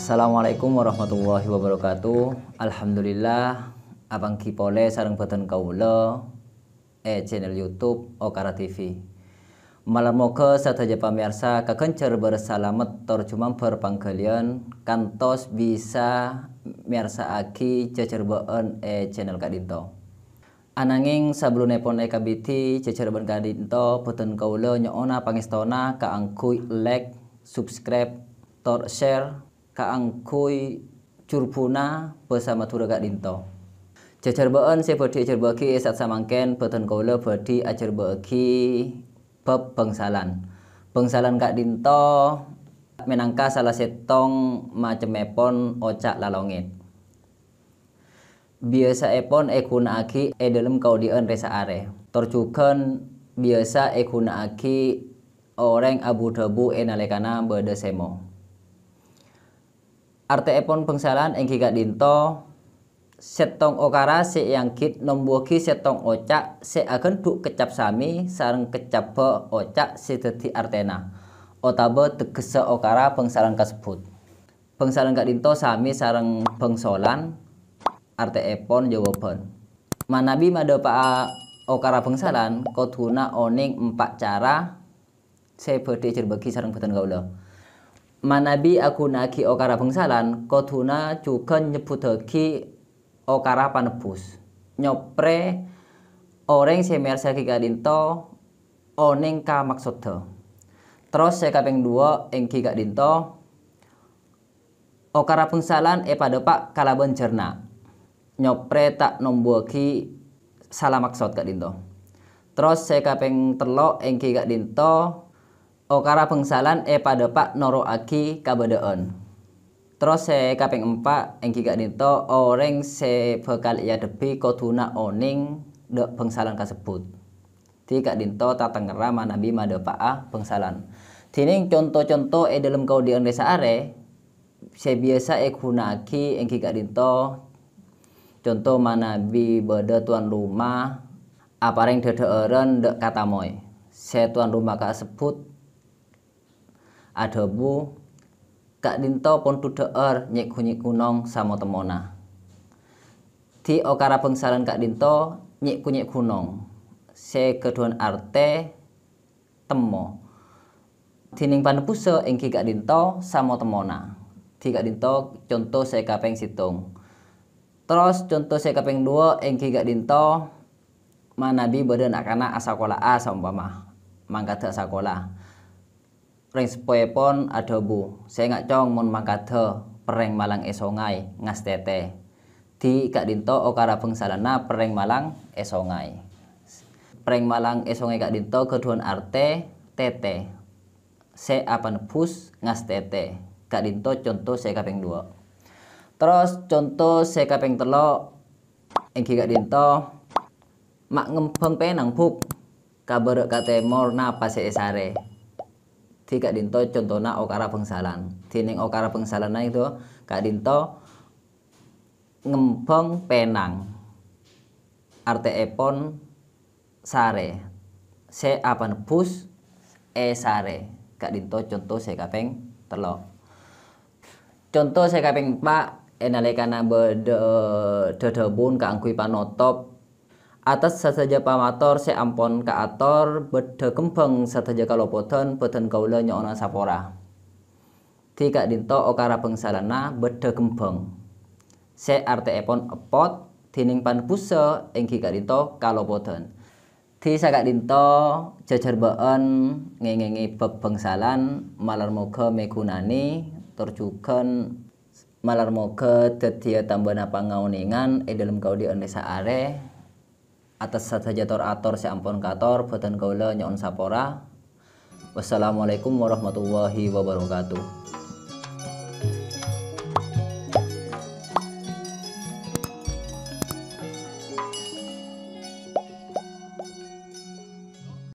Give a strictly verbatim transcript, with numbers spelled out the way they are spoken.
Assalamualaikum warahmatullahi wabarakatuh. Alhamdulillah, apangghi polè sareng bhâdhân kaulâ è channel YouTube Okara T V. Malar moghâ sadhâjâ pamèyarsa kaghânjhâr bârâs salamet tor jumambhâr pangghâliyân kantos bisa mèyarsa'aghi jhâjhârbâ'ân è channel ka'dinto. Ananging sabellunèpon èkabidhi jhâjhârbâ'ân ka'dinto, bhâdhân kaulâ nyo'ona pangèstona kaangghuy like, subscribe, tor share kaangghuy jhurbhuna bhâsa Madhurâ ka'dinto. Jhâjhârbâ'ân sè bhâdhi èjhârbâ'âghi è sa'at samangkèn bhâdhân kaulâ bhâdhi ajhârbâ'âghi bhâb bhângsalan. Bhângsalan ka'dinto mènangka sala sèttong macemmèpon oca' lalongèt. Biyasa'èpon èghuna'aghi è dhâlem kaodi'ân rè-saarè. Tor jhughân biyasa èghuna'aghi orèng abu-dhâbu è nalèkana bâdâ sèmo. Artèèpon bhângsalan èngghi ka'dinto, sèttong okara sè èanggit nombuwâghi sèttong oca' sè aghândhu' keccap samè sareng keccabbhâ oca' sè dhâddhi artèna, otabâ teggessa okara bhângsalan kasebbhut. Bhângsalan ka'dinto samè sareng bhângsolan, artèèpon jâwâbhân. Manabi madhâpa'a okara bhângsalan, kodhuna onèng empa' cara sè bhâdhi èjhârbâ'âghi sareng bhâdhân kaulâ. Manabi aghuna'aghi okara bhângsalan, kodhuna jhughân nyebbhuttaghi okara panebbhus. Nyoprè orèng sè mèyarsa'aghi ka'dinto onèng ka maksoddhâ. Terros sè kapèng duwâ' èngghi ka'dinto, okara bhângsalan èpadhâpa' kalabân jhârna'. Nyoprè ta' nombuwâghi sala maksod ka'dinto. Terros sè kapèng tello' èngghi ka'dinto, okara bhângsalan èpadhâpa' noro'aghi kabâdâ'ân. Terros sè kapèng empa' èngghi ka'dinto, orèng sè bhâkal èadhebbhi kodhuna onèng dhâ' bhângsalan kasebbhut. Dhi ka'dinto tatengngerra manabi madhâpa'a bhângsalan. Dhinèng conto-conto è dhâlem kaodi'ân rè-saarè sè biyasa èghuna'aghi èngghi ka'dinto, conto manabi bâdâ towan roma aparèng dhâdhâ'ârân dhâ' katamoy. Sè towan roma kasebbhut adhâbu, "Ka'dinto pon dhudhâ'âr nyè'-konyè' ghunong samo-temmona." Dhi okara bhângsalan ka'dinto nyè'-konyè' ghunong, sè ghâdhuwân artè temmo. Dhinèng panebbhussa èngghi ka'dinto samo-temmona. Dhi ka'dinto conto sè kapèng sèttong. Terros conto sè kapèng duwâ' èngghi ka'dinto manabi bâdâ na'-kana' asakola'a saompama mangkada asakola. Rèng seppoèpon adhâbu, "Sènga' cong mon mangkada perrèng malang è songay ngastètè." Dhi ka'dinto okara bhângsalanna perrèng malang è songay. Perrèng malang è songay ka'dinto ghâdhuwân artè tètè, sè apanebbhus ngastètè. Ka'dinto conto sè kapèng duwâ'. Terros conto sè kapèng tello' èngghi ka'dinto, "Ma' ngembhâng pènang, Buk, ka bârâ' ka tèmor napa sè èsarè?" Dhi ka'dinto contona okara bhângsalan. Dhinèng okara bhângsalanna èdhu ka'dinto ngembhâng pènang. Artèèpon sarè. Sè apanebbhus èsarè. Ka'dinto conto sè kapèng tello'. Conto sè kapèng empa', è nalèkana bâdâ dhâdhâbun kaangghuy panotop, "Atas sadhâjâ pamator sè ampon kaator, bâdâ kembhâng sadhâjâ kalopodhân, bhâdhân kaulâ nyo'ona sapora." Dhi ka'dinto okara bhângsalanna bâdâ kembhâng, sè artèèpon eppot, dhinèng panebbhussa èngghi ka'dinto kalopodhân. Dhi saka'dinto jhâjhârbâ'ân ngèngèngè bhâb bhângsalan, malar moghâ mèghunanè, tor jhughân malar moghâ dhâddhiyâ tambâna pangaonèngan è dhâlem kaodi'ân rè-saarè. Atas sadhâjâ tor-ator sè ampon kaator, bhâdhân kaulâ nyo'on sapora. Wassalamualaikum warahmatullahi wabarakatuh.